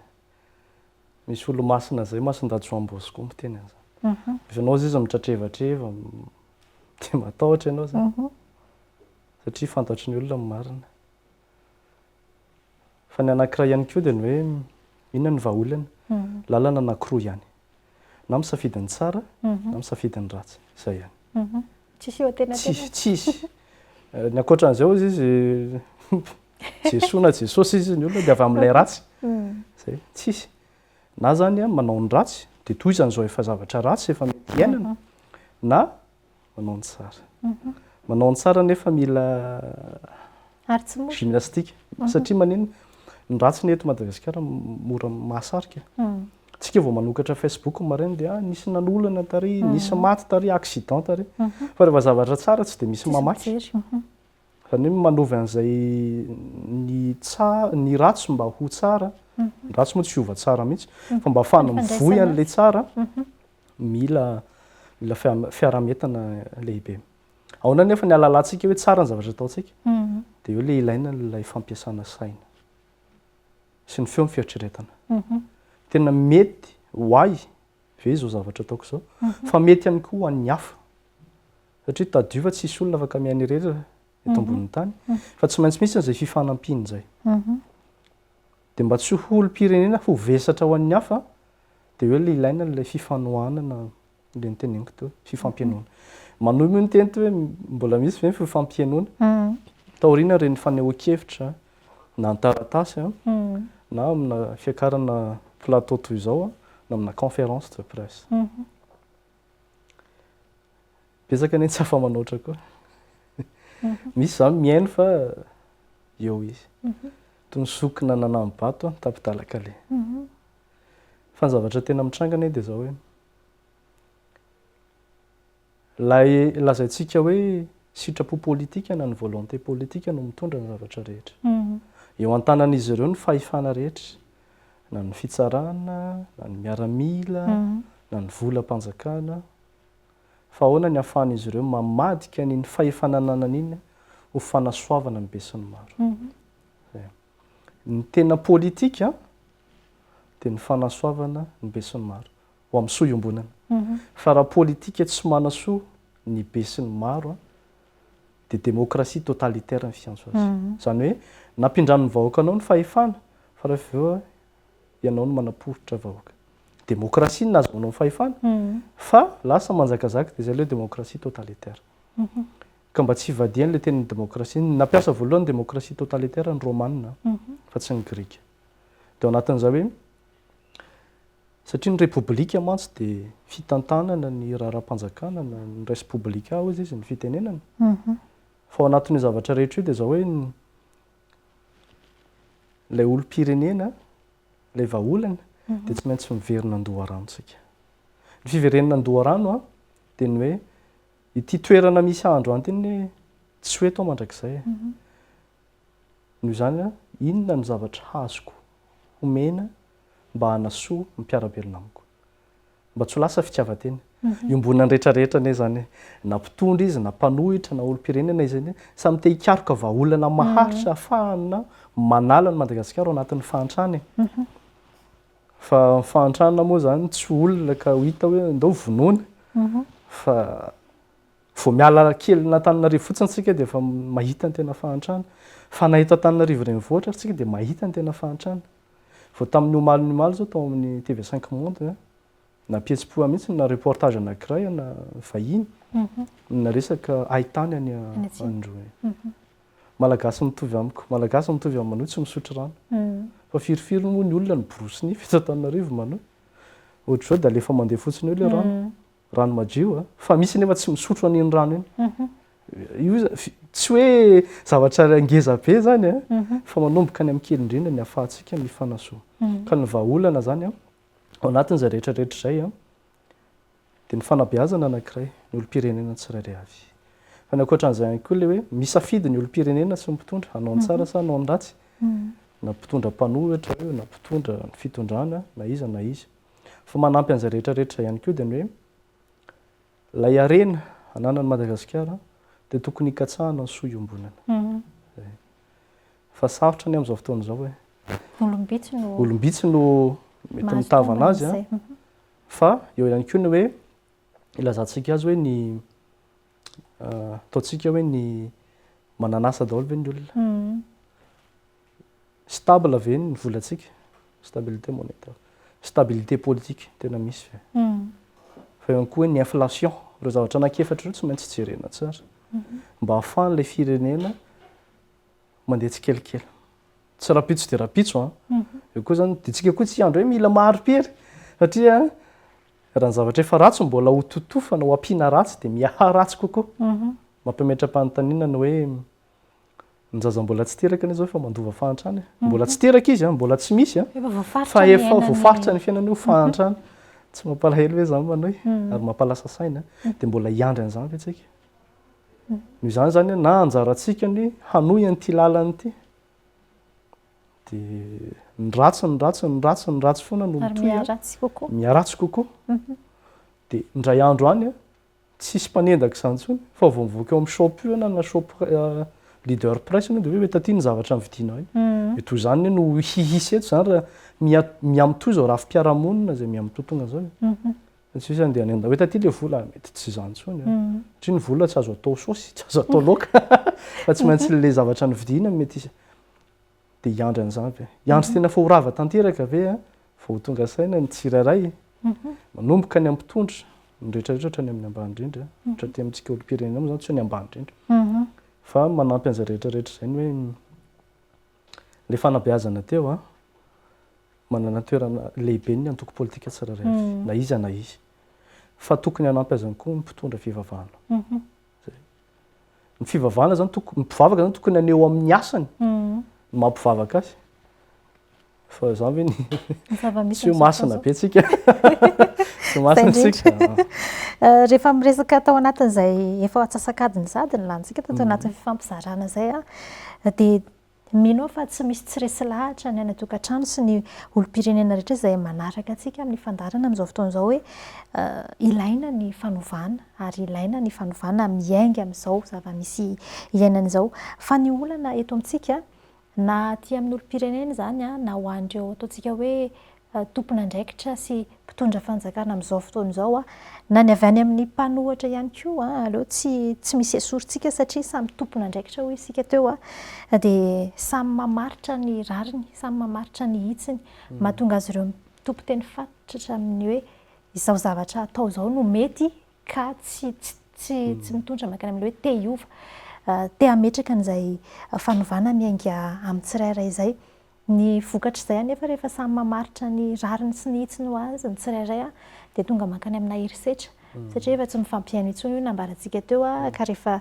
Misy olomasina zay Masindahy Joan Bosco miteny an'izany. Rehefa ianao izy mitratrevatreva dia matahotra ianao zany. Satria fantatry ny olona ny marina. Fa ny anankiray ihany koa dia ny hoe inona ny vahaolana? Lalana anankiroa ihany. Na misafidy ny tsara na misafidy ny ratsy. Izay ihany. Tsisy eo antenatenany. Tsisy, tsisy. Ny ankoatran'izay hozy izy Jesoa na Jesosy izy ny olona dia avy amin'ilay ratsy. Zay, tsisy. Na zany an, manao ny ratsy dia tohizana izao efa zavatra ratsy efa mety iainana na manao ny tsara. Manao ny tsara nefa mila Ary tsy mora. gymnastique satria maninona? Ny ratsy ny eto Madagasikara mora mahasarika. Tsika vao manokatra Facebook ny maraina dia ah, nisy nanolana tary, nisy maty tary, accident tary. Fa rehefa zavatra tsara tsy dia misy mamaky. Izany hoe manova an'izay ny tsa, ny ratsy mba ho tsara, ny ratsy moa tsy hiova tsara mihitsy, fa mba ahafahana mivoy an'ilay tsara, mila mila fiaraha-mientana lehibe. Ahoana anefa ny ahalalantsika hoe tsara ny zavatra ataontsika? Dia eo ilay ilaina ilay fampiasana saina sy ny feo ny fieritreretana. Tena mety ho ahy ve izao zavatra ataoko izao? Fa mety ihany koa ho an'ny hafa. Satria tadidio fa tsisy olona afaka miaina irery eto ambonin'ny tany fa tsy maintsy misy an'izay fifanampiana izay. Dia mba tsy ho olom-pirenena ho vesatra ho an'ny hafa dia hoe ilay ilaina ilay fifanohanana ilay noteneniko teo, fifampihainoana. Manohy moa ny teny teo hoe mbola misy ve ny fifampihainoana? Taoriana ireny fanehoan-kevitra na an-taratasy na amina fiakarana plateau toy izao na amina conférence de presse. Betsaka anie tsy afa-manoatra koa. Misy izany mihaino fa eo izy. Toy ny sokina nanam-bato tapi-dalan-kaleha. Fa ny zavatra tena mitranga anie dia izao hoe, ilay lazaintsika hoe sitrapo politika na ny volonté politika no mitondra ny zavatra rehetra. Eo an-tanan'izy ireo ny fahefana rehetra, na ny fitsarana, na ny miaramila, na ny volam-panjakana. Fa ahoana ny ahafahan'izy ireo mamadika an'iny fahefana ananany iny ho fanasoavana ny besinimaro? Izay. Ny tena politika dia ny fanasoavana ny besinimaro ho amin'ny soa iombonana. Fa raha politika tsy manasoa ny besinimaro dia démocratie totalitaire ny fiantso azy. Izany hoe nampindramin'ny vahoaka anao ny fahefana fa rehefa avy eo ianao no manaporitra vahoaka. Démocratie no nahazoanao ny fahefana fa lasa manjakazaka dia izay ilay hoe démocratie totalitaire. Ka mba tsy hivadihan'ilay ilay tenin'ny démocratie, ny nampiasa voalohany ny démocratie totalitaire ny Romana fa tsy ny Grika. Dia ao anatin'izay hoe satria ny repoblika mantsy dia fitantanana ny raharaham-panjakana na ny res publica hozy izy ny fitenenana. Fa ao anatin'io zavatra rehetra io dia izao hoe ilay olom-pirenena, ilay vahaolana dia tsy maintsy miverina an-doharano isika. Ny fiverenana an-doharano dia ny hoe ity toerana misy ahy androany ity anie tsy ho eto aho mandrakizay e. Noho izany, inona no zavatra azoko homena mba hanasoa ny mpiara-belona amiko? Mba tsy ho lasa fitiavan-tena. Iombonan'ny rehetra rehetra anie izany e. Na mpitondra izy, na mpanohitra, na olom-pirenena izy anie, samy te hikaroka vahaolana maharitra ahafahana manala an'i Madagasikara ao anatin'ny fahantrana e. Fa ny fahantrana moa izany tsy olona ka ho hita hoe ndao vonoina. Fa vao miala kely an'Antananarivo fotsiny isika dia efa mahita ny tena fahantrana. Fa na eto Antananarivo renivohitra ary isika dia mahita ny tena fahantrana. Vao tamin'ny omaly ny omaly izao tao amin'ny TV 5 Monde, nampihetsi-po ahy mihitsy na reportage anankiray ana vahiny naresaka haitany any Androy. Malagasy mitovy amiko, Malagasy mitovy amin'i Manohy tsy misotro rano. Fa firifiry moa ny olona niborosy nify eto Antananarivo Manohy? Ohatr'izao dia alefa mandeha fotsiny eo ilay rano. Rano madio a! Fa misy anefa tsy misotro an'iny rano iny. Io tsy hoe zavatra ngeza be izany a, fa manomboka any amin'ny kely indrindra ny ahafahantsika mifanasoa. Ka ny vahaolana izany a, ao anatin'izay rehetra rehetra izay a, dia ny fanabeazana anankiray, ny olom-pirenena tsirairay avy. Fa ny ankoatran'izay ihany koa ilay hoe misafidy ny olom-pirenena sy ny mpitondra, hanao ny tsara sa hanao ny ratsy, na mpitondra mpanohitra io, na mpitondra ny fitondrana, na iza na iza. Fa manampy an'izay rehetra rehetra izay ihany koa dia ny hoe ilay harena ananan'i Madagasikara dia tokony hikatsahana ny soa iombonana. Zay. Fa sarotra anie amin'izao fotoana izao e. Olom-bitsy no Olom-bitsy no mety mahazo mitavana tombony azy an. amin'izay. Fa eo ihany koa ny hoe ilazantsika azy hoe ny ataontsika hoe ny manan'asa daholo ve ny olona? Stable ve ny volantsika? Stabilité monétaire. Stabilité politique tena misy ve? Fa eo ihany koa hoe ny inflation. Ireo zavatra anankiefatra ireo tsy maintsy jerena tsara mba ahafahan'ilay firenena mandeha tsikelikely. Tsy rahampitso dia rahampitso an. Eo koa izany, dia tsika koa tsy hiandry hoe mila mahari-pery satria raha ny zavatra efa ratsy mbola ho totofana, ho ampiana ratsy dia miha-ratsy kokoa. Mampametra-panontaniana ny hoe Ny zaza mbola tsy teraka anie zao efa mandova fahantrana e. Mbola tsy teraka izy an, mbola tsy misy an. Efa voafaritra Fa ny efa fiainany. voafaritra ny fiainany ho fahantrana. Tsy mampalahelo ve izany Manohy? Ary mampalasa saina. Dia mbola hiandry an'izany ve tsika? Noho izany izany an, na anjarantsika ny hanohy an'ity lalana ity. Dia ny ratsy, ny ratsy, ny ratsy, ny ratsy foana no Ary mitohy an. miharatsy kokoa. Miharatsy kokoa. Dia indray andro any an, Tsisy mpanendaka izany intsony fa vao mivoaka eo amin'ny shop io ianao na shop leader price ianao dia hoe taty ny zavatra nividianao iny. Dia toy izany no hihisy eto izany raha miha mihamitohy izao rafi-piarahamonina izay mihamitohy tonga izao e. Fa tsy hisy andeha hanendaka hoe taty ilay vola, mety tsy izany intsony an. Satria ny vola tsy azo atao saosy, tsy azo atao laoka fa tsy maintsy ilay zavatra novidiana no mety hisy. Dia hiandry an'izany ve? Hiandry tena fa ho rava tanteraka ve vao ho tonga saina ny tsirairay? Manomboka any amin'ny mpitondra, ny rehetra rehetra hatrany amin'ny ambany indrindra, hatraty amintsika olom-pirenena moa izany tsy hoe ny ambany indrindra. Fa manampy an'izay rehetra rehetra izay ny hoe ilay fanabeazana teo an, manana toerana lehibe ny antoko politika tsirairay avy, na iza na iza. Fa tokony hanampy azy ihany koa ny mpitondra fivavahana. Zay. Ny fivavahana zany tokony, ny mpivavaka zany tokony haneho amin'ny asany ny maha mpivavaka azy. Fa zany ve ny Ny zava-misy tsy hoe amin'izao masina fotoana be tsika. Tsy masina Izay tsika. indrindra. Eh, Rehefa miresaka tao anatin'izay efa antsasak'adiny sahady ny lanintsika tato anatin'ny fifampizarana izay dia. Mino aho fa tsy misy tsy resy lahatra ny any an-tokantrano sy ny olom-pirenena rehetra izay manaraka antsika amin'ny fandaharana amin'izao fotoana izao hoe ilaina ny fanovana ary ilaina ny fanovana miainga amin'izao zava-misy iainana izao. Fa ny olana eto amintsika na aty amin'ny olom-pirenena izany na ho an'ireo ataontsika hoe tompon'andraikitra sy mpitondra fanjakana amin'izao fotoana izao, na ny avy any amin'ny mpanohitra ihany koa, aleo tsy tsy misy esorintsika satria samy tompon'andraikitra hoy isika teo, dia samy mamaritra ny rariny, samy mamaritra ny hitsiny, mahatonga azy ireo mitompo teny fatratra amin'ny hoe izao zavatra atao izao no mety ka tsy tsy tsy mitondra mankany amin'ilay hoe te hiova, te hametraka an'izay fanovana miainga amin'ny tsirairay izay. Ny vokatr'izay anefa rehefa samy mamaritra ny rariny sy ny hitsiny ho azy ny tsirairay dia tonga mankany amina herisetra satria efa tsy mifampihaino intsony io nambarantsika teo ka rehefa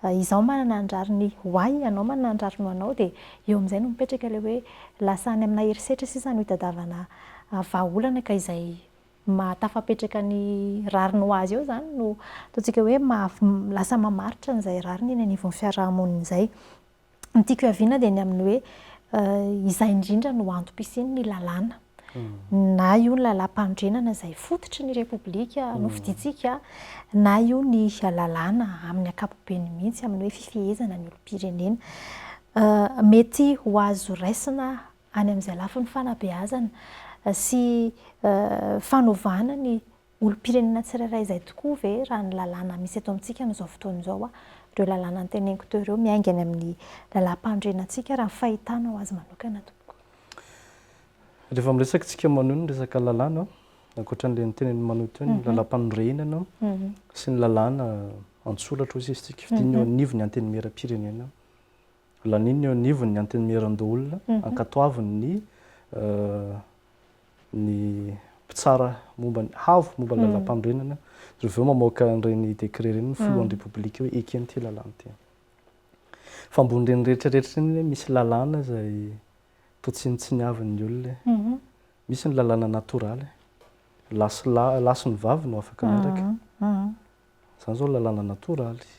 izaho manana ny rariny ho ahy, ianao manana ny rariny ho anao dia eo amin'izay no mipetraka ilay hoe lasa any amina herisetra sisa no itadiavana vahaolana ka izay mahatafapetraka ny rariny ho azy eo izany no ataontsika hoe lasa mamaritra an'izay rariny eny anivon'ny fiarahamonina izay. Ny tiako hiaviana dia ny amin'ny hoe izay indrindra no antom-pisian'ny lalàna. Na io ny lalàm-panorenana izay fototry ny Repoblika nofidintsika, na io ny lalàna amin'ny ankapobeny mihitsy amin'ny hoe fifehezana ny olom-pirenena. Mety ho azo raisina any amin'izay lafiny fanabeazana sy fanovana ny Olom-pirenena tsirairay izay tokoa ve raha ny lalàna misy eto amintsika amin'izao fotoana izao, ireo lalàna noteneniko teo ireo miainga any amin'ny lalàm-panorenantsika raha ny fahitanao azy manokana tompoko? Rehefa miresaka isika manohy ny resaka lalàna, ankoatra an'ilay notenenin'i Manohy teo, ny lalàm-panorenana sy ny lalàna an-tsoratra hoy isika, fidinina eo anivon'ny Antenimieram-pirenena, laniana eo anivon'ny Antenimierandoholona, ankatoavin'ny ny mpitsara momba ny havo momba ny lalàmpanorenana dia avy eo mamoaka an'ireny décret ireny ny filohan'ny Repoblika hoe ekena ity lalàna ity. Fa ambonin'ireny rehetra rehetra ireny anie misy lalàna izay toa tsinontsiniavin'ny olona e. Misy ny lalàna natoraly, lahy sy lahy, lahy sy ny vavy no afaka miaraka. Izany izao lalàna natoraly.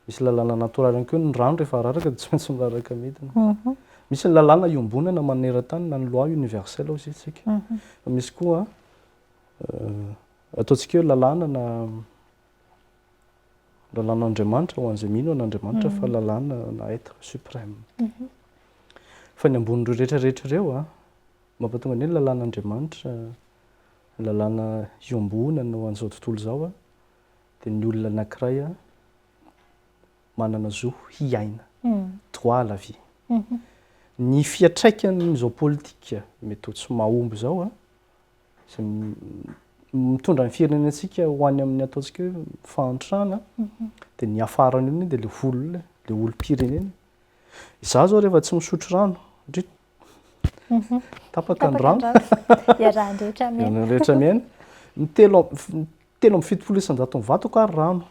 Misy lalàna natoraly ihany koa ny rano rehefa araraka dia tsy maintsy miraraka midina. Misy ny lalàna iombonana maneran-tany na ny loi universelle hozy isika. Fa misy koa ataontsika hoe lalàna na lalàn'Andriamanitra ho an'izay mino an'Andriamanitra fa lalàna na être suprême. Fa ny ambonin'ireo rehetra rehetra ireo a, mampatonga ny hoe lalàn'Andriamanitra, lalàna iombonana ho an'izao tontolo izao a, dia ny olona anankiray manana zo hiaina, droit à la vie. Ny fiantraikan'izao politika mety ho tsy mahomby izao, izay mitondra ny firenentsika ho any amin'ny ataontsika hoe fahantrana, dia ny hiafarany io dia ilay olona, ilay olom-pirenena. Izaho izao rehefa tsy misotro rano, satria tapaka ny rano, Iarahan-drehetra miaina. Iarahan-drehetra miaina. Ny telo 73% ny vatako ary rano.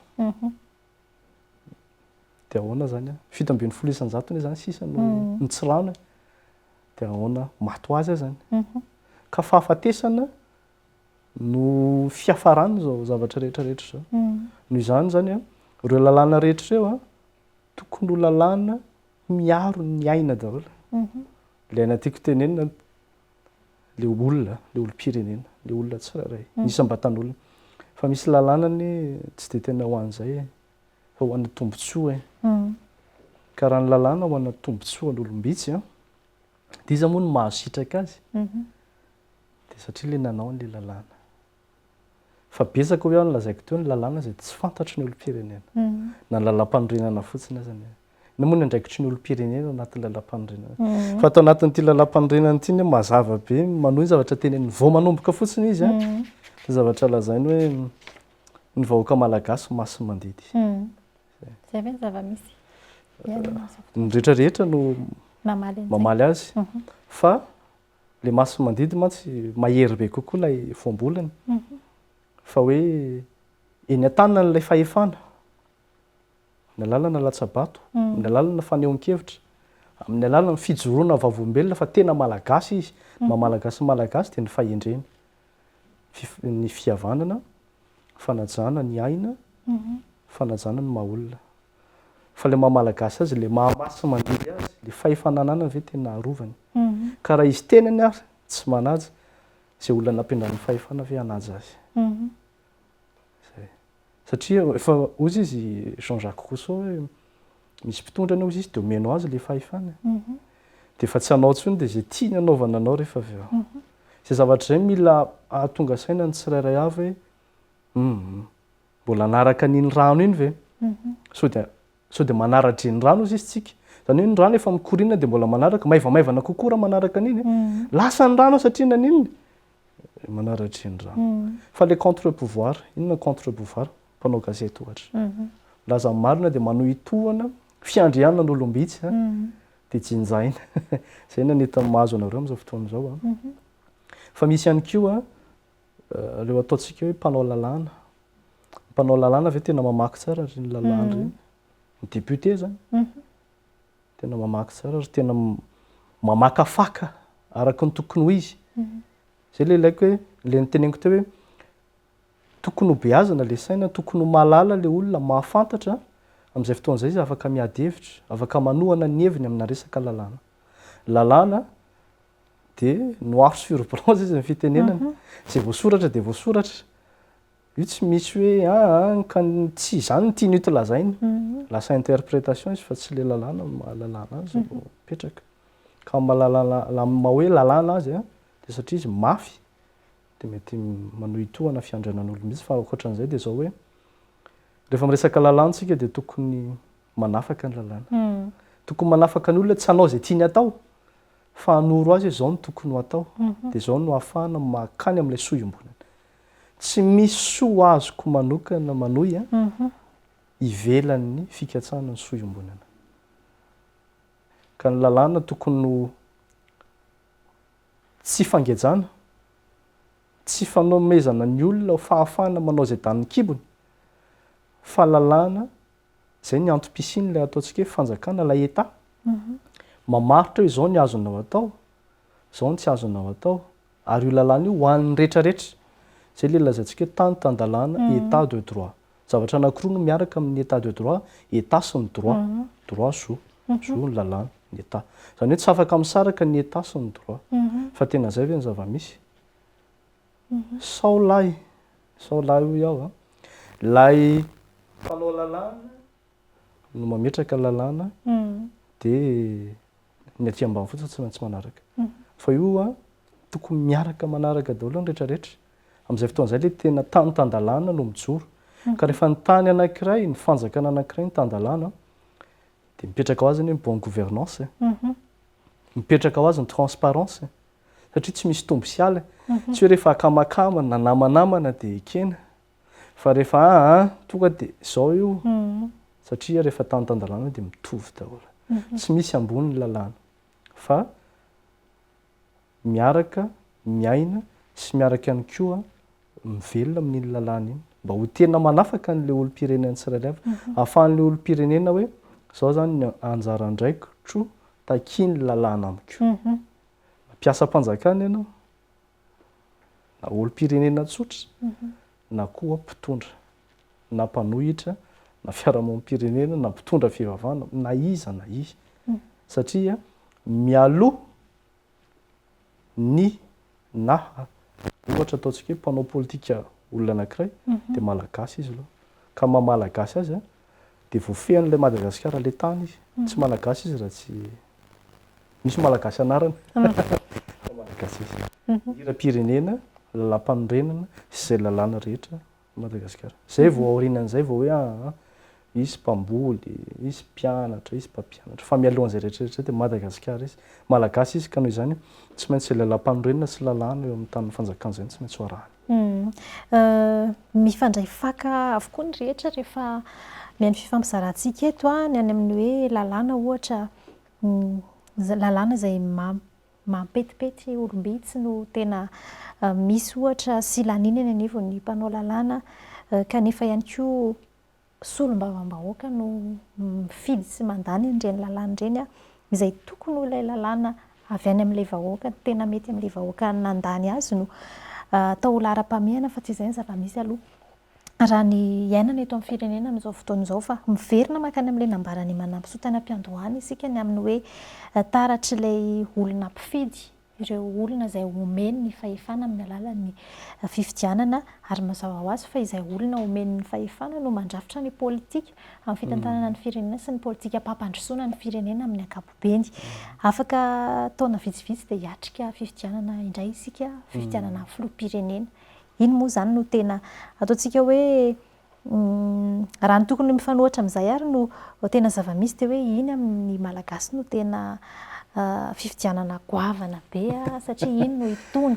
Dia ahoana izany an? 17% izany sisa no ny tsy rano e. Dia ahoana? Maty ho azy aho izany. Ka fahafatesana no fiafaran'izao zavatra rehetra rehetra izao. Noho izany izany an, ireo lalàna rehetra ireo an, tokony ho lalàna miaro ny aina daholo. Ilay aina tiako tenenina le olona, le olom-pirenena, le olona tsirairay, ny isam-batan'olona. Fa misy lalàna anie tsy dia tena ho an'izay e, fa ho an'ny tombontsoa e. Ka raha ny lalàna ho ana tombontsoan'olom-bitsy an, dia iza moa no mahazo sitraka azy? Dia satria le nanao an'le lalàna. Fa betsaka hoy aho ny lazaiko teo ny lalàna izay tsy fantatry ny olom-pirenena. Na ny lalàm-panorenana fotsiny aza anie. Inona moa ny andraikitry ny olom-pirenena ao anatin'ny lalàmpanorenana? Fa ato anatin'ity lalàmpanorenana ity anie mazava be manohy ny zavatra teneniny vao manomboka fotsiny izy an. Ny zavatra lazainy hoe ny vahoaka malagasy masi-mandidy. Izay ve ny zava-misy? Ny rehetra rehetra no mamaly azy fa le masi-mandidy mantsy mahery be kokoa ilay voambolana fa hoe eny an-tanan'ilay fahefana. Amin'ny alalana latsa-bato, amin'ny alalana fanehoan-kevitra, amin'ny alalan'ny fijoroana vavolombelona fa tena Malagasy izy. Ny maha Malagasy ny Malagasy dia ny fahendrena, ny fihavanana, fanajana ny aina, fanajana ny maha olona. Fa ilay maha Malagasy azy, ilay maha masi-mandidy azy, ilay fahefana ananany ve tena arovany? Ka raha izy tenany ary tsy manaja, izay olona nampiandrany fahefana ve hanaja azy? Zay. Satria efa hozy izy Jean Jacques Rousseau hoe misy mpitondra anie hozy izy dia omeno azy ilay fahefana e. Dia efa tsy anao intsony dia izay tiany hanaovana anao rehefa avy eo. Izay zavatra izay mila hahatonga saina ny tsirairay avy hoe hum mbola hanaraka an'iny rano iny ve? Sao dia sao dia manara-drenirano hozy izy tsika. Izany hoe ny rano efa mikoriana dia mbola manaraka, maivamaivana kokoa raha manaraka an'iny e. Lasa ny rano satria naninona? Manara-drenirano. Fa ilay contre pouvoir, inona ny contre pouvoir? Mpanao gazety ohatra. Milaza ny marina dia manohitohana fiandrianan'olom-bitsy dia jinjaina. Izay no anetany mahazo anareo amin'izao fotoana izao. Fa misy ihany koa ireo ataontsika hoe mpanao lalàna. Ny mpanao lalàna ve tena mamaky tsara ireny lalàna ireny? Ny député izany. Tena mamaky tsara ary tena mamakafaka araka ny tokony ho izy. Izay ilay ilaiko hoe, ilay noteneniko teo hoe tokony ho beazina ilay saina, tokony ho mahalala ilay olona, mahafantatra, amin'izay fotoana izay izy afaka miady hevitra, afaka manohana ny heviny amina resaka lalàna. Lalàna dia noir sur blanc izay ny fitenenana. Izay voasoratra dia voasoratra. Io tsy misy hoe aa ka tsy izany no tian'io lazaina. Lasa interprétation izy fa tsy ilay lalàna no maha lalàna azy no mipetraka. Ka amin'ny maha lalàna amin'ny maha hoe lalàna azy dia satria izy mafy dia mety manohitohana fiandrianan'olona mihitsy fa ankoatran'izay dia izao hoe rehefa miresaka lalàna isika dia tokony manafaka ny lalàna. Tokony manafaka ny olona tsy hanao izay tiany atao fa hanoro azy hoe izao no tokony ho atao dia izao no ahafahana mankany amin'ilay soa iombonana. Tsy misy soa azoko manokana manohy ivelan'ny fikatsahana ny soa iombonana. Ka ny lalàna tokony ho tsy fangejana, tsy fanomezana ny olona ho fahafahana manao izay danin'ny kibony, fa lalàna, izay ny antom-pisian'ilay ataontsika hoe fanjakana, ilay Etat, mamaritra hoe izao ny azonao atao, izao ny tsy azonao atao, Ary io lalàna io ho an'ny retraretra. Izay ilay lazaintsika hoe tany tan-dalàna, Etat de droit. Zavatra anankiroa no miaraka amin'ny Etat de droit, Etat sy ny droit. Droit, zo. Zo ny lalàna, ny Etat. Izany hoe tsy afaka misaraka ny Etat sy ny droit. Fa tena izay ve ny zava-misy? Sao lahy, sao lahy hoy aho an, ilay mpanao lalàna no mametraka lalàna dia ny aty ambany fotsiny tsy maintsy manaraka. Fa io an, tokony miaraka manaraka daholo ny rehetra rehetra. Amin'izay fotoana izay ilay tena tany tan-dalàna no mijoro. Ka rehefa ny tany anankiray, ny fanjakana anankiray no tan-dalàna dia mipetraka ho azy anie ny bonne gouvernance e. Mipetraka ho azy ny transparence e. Satria tsy misy tombo sy ala e. Tsy hoe rehefa akamakama na namanamana dia ekena. Fa rehefa aa tonga dia izao io satria rehefa tany tan-dalàna dia mitovy daholo. Tsy misy ambony ny lalàna fa miaraka miaina sy miaraka ihany koa mivelona amin'iny lalàna iny mba ho tena manafaka an'ilay olom-pirenena tsirairay avy. Ahafahan'ilay olom-pirenena hoe izao izany ny anjara andraikitro takian'ny lalàna amiko. Na mpiasam-panjakana ianao na olom-pirenena tsotra na koa mpitondra, na mpanohitra, na fiarahamonim-pirenena, na mpitondra fivavahana, na iza na iza. Satria mialoha ny naha ohatra ataontsika hoe mpanao politika olona anankiray dia Malagasy izy aloha. Ka maha Malagasy azy dia voafehin'ilay Madagasikara ilay tany izy. Tsy Malagasy izy raha tsy Misy Malagasy anarana fa Malagasy izy. Hiram-pirenena, lalàmpanorenana sy izay lalàna rehetra i Madagasikara. Izay vao aorianan'izay vao hoe aa hisy mpamboly, hisy mpianatra, hisy mpampianatra. Fa mialohan'izay rehetra rehetra izay dia Madagasikara izy. Malagasy izy ka noho izany tsy maintsy izay lalàmpanorenana sy lalàna eo amin'ny tanin'ny fanjakana izay no tsy maintsy ho arahany. Mifandray faka avokoa ny rehetra rehefa mihaino fifampizarantsika eto, ny any amin'ny hoe lalàna ohatra Lalàna izay mampetipety olom-bitsy no tena misy ohatra sy laniana eny anivon'ny mpanao lalàna kanefa ihany koa solombavambahoaka no mifidy sy mandany an'ireny lalàna ireny izay tokony ho ilay lalàna avy any amin'ilay vahoaka tena mety amin'ilay vahoaka nandany azy no atao ho laharam-pahamehana fa tsy izay ny zava-misy aloha. Raha ny iainana eto amin'ny firenena amin'izao fotoana izao fa miverina mankany amin'ilay nambaran'i Manampisoa tany am-piandohana isika ny amin'ny hoe taratr'ilay olona mpifidy, ireo olona izay omeny ny fahefana amin'ny alalan'ny fifidianana ary mazava ho azy fa izay olona omeny ny fahefana no mandrafitra ny politika amin'ny fitantanana ny firenena sy ny politikam-pampandrosoana ny firenena amin'ny ankapobeny. Afaka taona vitsivitsy dia hiatrika fifidianana indray isika, fifidianana filoham-pirenena. Iny moa izany no tena ataontsika hoe raha ny tokony mifanohitra amin'izay ary no tena zava-misy dia hoe iny amin'ny Malagasy no tena fifidianana goavana be satria iny no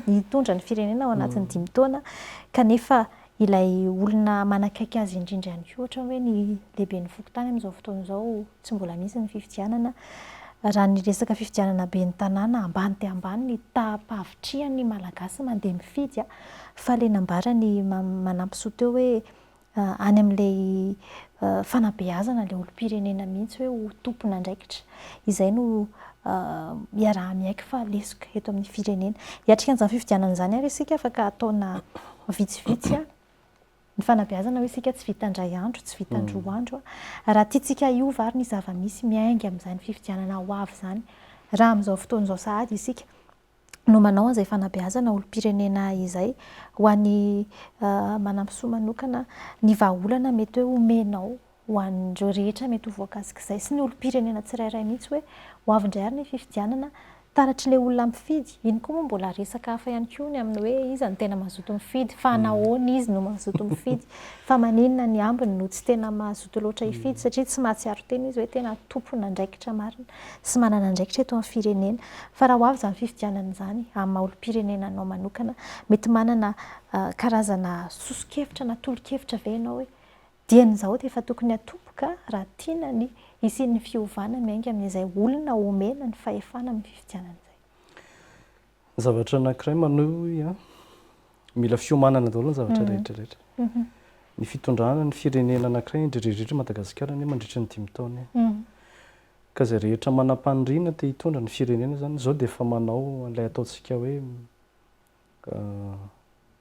hitondra ny firenena ao anatin'ny dimy taona kanefa ilay olona manakaiky azy indrindra ihany koa ohatra hoe ny lehiben'ny fokontany amin'izao fotoana izao tsy mbola misy ny fifidianana. Raha ny resaka fifidianana ben'ny tanàna, ambany dia ambany ny taham-pahavitrihan'ny Malagasy mandeha mifidy fa ilay nambaran'i Manampisoa teo hoe any amin'ilay fanabeazana ilay olom-pirenena mihitsy hoe ho tompon'andraikitra. Izay no iaraha-miaiky fa lesoka eto amin'ny firenena. Hiatrika an'izany fifidianana izany ary isika afaka taona vitsivitsy. Ny fanabeazana hoy isika tsy vita indray andro, tsy vita roa andro. Raha tiantsika hiova ary ny zava-misy miainga amin'izany fifidianana ho avy izany, raha amin'izao fotoana izao sahady isika no manao an'izay fanabeazana olom-pirenena izay, ho an'i Manampisoa manokana, ny vahaolana mety hoe omenao ho an'ireo rehetra mety ho voakasik'izay sy ny olom-pirenena tsirairay mihitsy hoe ho avy indray ary ny fifidianana, taratr'ilay olona mifidy, iny koa moa mbola resaka hafa ihany koa ny amin'ny hoe iza no tena mazoto mifidy, fa nahoana izy no mazoto mifidy, fa maninona ny ambiny no tsy tena mazoto loatra hifidy satria tsy mahatsiaro tena izy hoe tena tompon'andraikitra marina sy manana andraikitra eto amin'ny firenena. Fa raha ho avy izany fifidianana izany, amin'ny maha olom-pirenena anao manokana, mety manana karazana soso-kevitra na tolo-kevitra ve ianao hoe Dieny izao dia efa tokony hatomboka raha tiana ny hisian'ny fiovana miainga amin'izay olona omena ny fahefana amin'ny fifidianana izay. Ny zavatra anankiray manohy an, mila fiomanana daholo ny zavatra rehetra rehetra. Ny fitondrana ny firenena anankiray indrindra indrindra Madagasikara anie mandritra ny dimy taona e. Ka izay rehetra manam-paniriana te hitondra ny firenena izany izao dia efa manao an'ilay ataontsika hoe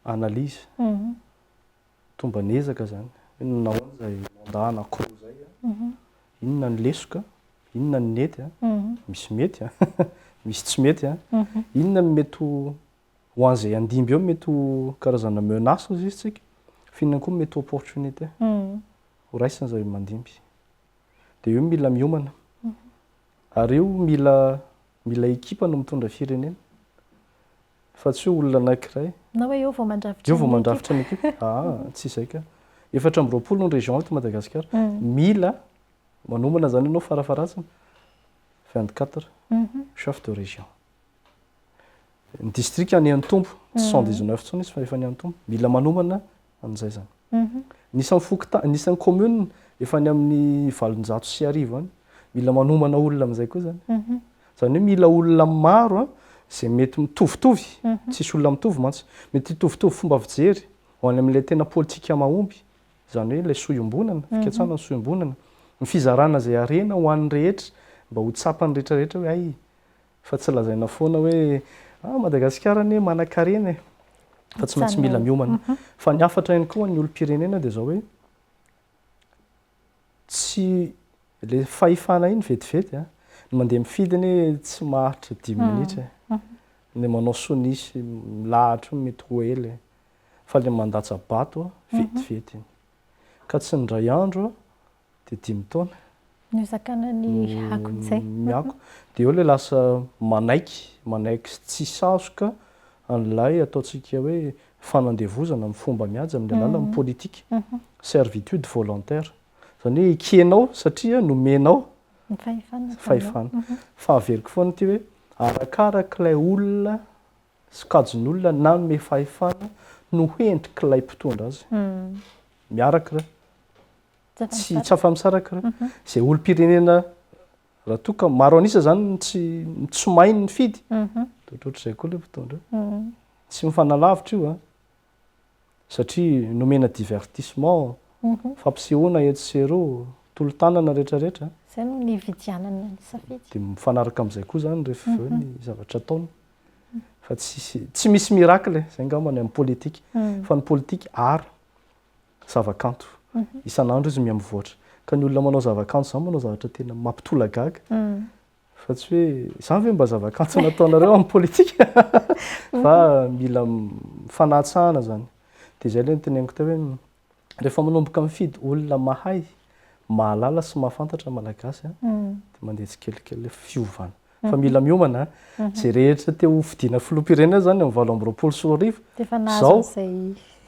analyse. Tomban'ezaka zany. Inona nahoana izay mandat anankiroa izay an? Inona ny lesoka? Inona ny nety an? Misy mety an? Misy tsy mety an? Inona ny mety ho ho an'izay handimby eo mety ho karazana menace hozy izy tsika? Fa inona koa mety ho opportunité ho raisin'izay mandimby? Dia io mila miomana. Ary io mila mila ekipa no mitondra firenena. Fa tsy hoe olona anankiray. Na hoe eo vao mandrafitra ny ekipa. Eo vao mandrafitra ny ekipa. Aa, tsy izay ka. 24 ny région eto Madagasikara. Mila manomana izany ianao farafaharatsiny 24 chefs de région. Ny district any Antombo, tsy 119 intsony izy fa efa any Antombo. Mila manomana an'izay izany. Ny isan'ny fokontany, ny isan'ny commune efa any amin'ny 1800 any. Mila manomana olona amin'izay koa izany. Izany hoe mila olona maro izay mety mitovitovy, tsisy olona mitovy mantsy, mety hitovitovy fomba fijery ho any amin'ilay tena politika mahomby, izany hoe ilay soa iombonana, fikatsahana ny soa iombonana, ny fizarana izay harena ho an'ny rehetra mba ho tsapan'ny rehetra rehetra hoe hay fa tsy lazaina foana hoe ah Madagasikara anie manankarena e, fa tsy maintsy mila miomana. Fa ny hafatra ihany koa ho an'ny olom-pirenena dia izao hoe Tsy le fahefana iny vetivety a! Ny mandeha mifidy anie tsy maharitra dimy minitra e! Ny manao sonia sy milahatra io mety ho ela e! Fa le mandatsa-bato a, vetivety iny. Ka tsy ny indray andro dia dimy taona. No hizakana ny akon'izay. Ny ako. Dia eo le lasa manaiky, manaiky tsy sazoka an'ilay ataontsika hoe fanandevozana amin'ny fomba mihaja amin'ny alalan'ny politika, servitude volontaire. Izany hoe ekenao satria nomenao fahefana. Fa averiko foana ity hoe arakarak'ilay olona, sokajin'olona nanome fahefana no hendrik'ilay mpitondra azy. Miaraka ireo. Tsy tsy afa-misaraka ireo. Izay olom-pirenena Raha toa ka maro an'isa izany ny tsy tsy mahay ny mifidy, dia ohatrohatr'izay koa ilay mpitondra eo. Tsy mifanalavitra io an! Satria nomena divertissement, fampisehoana etsy sy eroa, tolo-tanana rehetrarehetra. Izay no nividianana ny safidy. Dia mifanaraka amin'izay koa izany rehefa avy eo ny zavatra ataony. Fa tsisy, tsy misy miracle e, izay angamba ny amin'ny politika. Fa ny politika art. zava-kanto. Isan'andro izy miha-mivoatra. Ka ny olona manao zava-kanto izany manao zavatra tena mampitolagaga. Fa tsy hoe izany ve mba zava-kanto nataonareo amin'ny politika? Fa mila fanatsahana izany. Dia izay ilay noteneniko teo hoe rehefa manomboka mifidy olona mahay, mahalala sy mahafantatra ny Malagasy dia mandeha tsikelikely ilay fiovana. Fa mila miomana. Izay rehetra te ho fidiana filoham-pirenena izany amin'ny 2028 izao,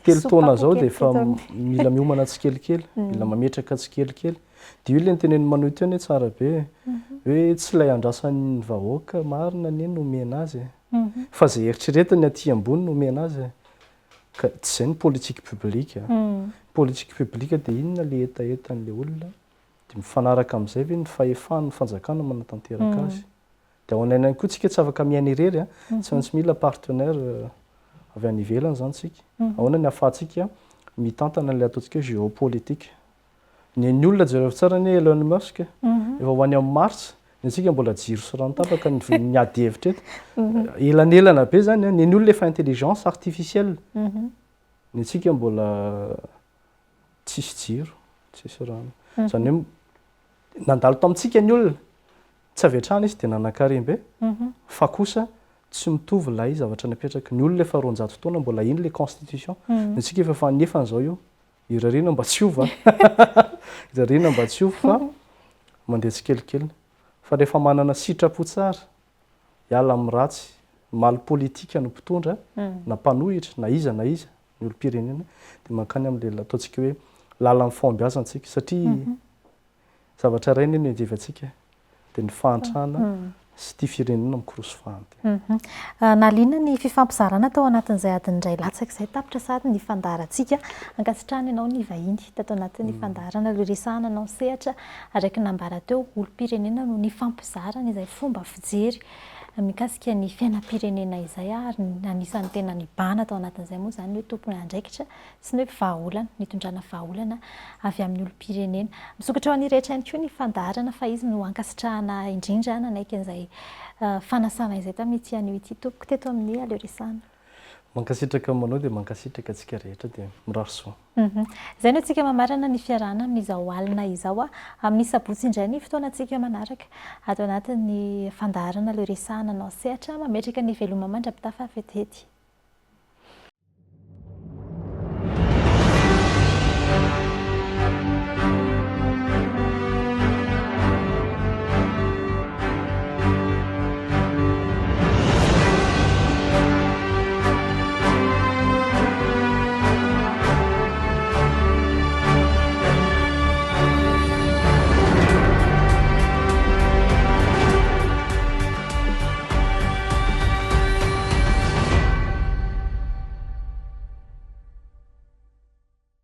telo taona izao dia efa mila miomana tsikelikely, mila mametraka tsikelikely. Dia io ilay notenenin'i Manohy teo anie tsara be e. Hoe tsy ilay andrasan'ny vahoaka marina anie no omena azy e. Fa izay eritreretiny aty ambony no omena azy e. Ka tsy izay ny politique publique a. Politique publique dia inona ilay hetahetan'ilay olona, dia mifanaraka amin'izay ve ny fahefan'ny fanjakana manatanteraka azy. Dia ao an'aina ihany koa tsika tsy afaka miaina irery a, tsy maintsy mila partenaire avy any ivelany izany tsika. Ahoana ny ahafahantsika mitantana ilay ataontsika hoe géopolitique. Ny an'ny olona jereo tsara anie Elon Musk e, efa ho any amin'ny Mars, ny antsika mbola jiro sy rano tapaka ny ny ady hevitra eto. Elanelana be zany an, ny an'ny olona efa intelligence artificielle, ny antsika mbola tsisy jiro, tsisy rano. Zany hoe nandalo tamintsika ny olona, tsy avy hatrany izy dia nanan-karem-be, fa kosa tsy mitovy ilay zavatra napetraky ny olona efa 200 taona mbola iny ilay constitution, ny antsika efa fanefany izao io. Irariana mba tsy hiova Irariana mba tsy hiova fa mandeha tsikelikely. Fa rehefa manana sitrapo tsara, hiala amin'ny ratsy, mal politique no mpitondra na mpanohitra na iza na iza ny olom-pirenena dia mankany amin'ilay ataontsika hoe lalan'ny fahombiazana isika satria Zavatra iray anie no ianjevantsika dia ny fahantrana sy ity firenena mikorosy fahana ity. Nahaliana ny fifampizarana tao anatin'izay adiny iray latsaka izay. Tapitra sahady ny fandaharantsika. Ankasitrahana ianao nivahiny tato anatin'ny fandaharana ireo resahana anao sehatra araka ny nambara teo. Olom-pirenena no nifampizarana izay fomba fijery mikasika ny fiainam-pirenena izay ary anisan'ny tena nibahana tao anatin'izay moa izany ny hoe tompon'andraikitra sy ny hoe vahaolana, nitondrana vahaolana avy amin'ny olom-pirenena. Misokatra ho an'ny rehetra ihany koa ny fandaharana fa izy no ankasitrahana indrindra nanaiky an'izay fanasana izay tamin'ity anio ity tompoko teto amin'ny Aleo Resahana. Mankasitraka manao dia mankasitraka antsika rehetra dia mirary soa. Izay no antsika mamarana ny fiarahana amin'izao alina izao. Amin'ny sabotsy indray ny fotoanantsika manaraka ato anatin'ny fandaharana Aleo Resahana anao sehatra mametraka ny veloma mandra-pitafa vetivety.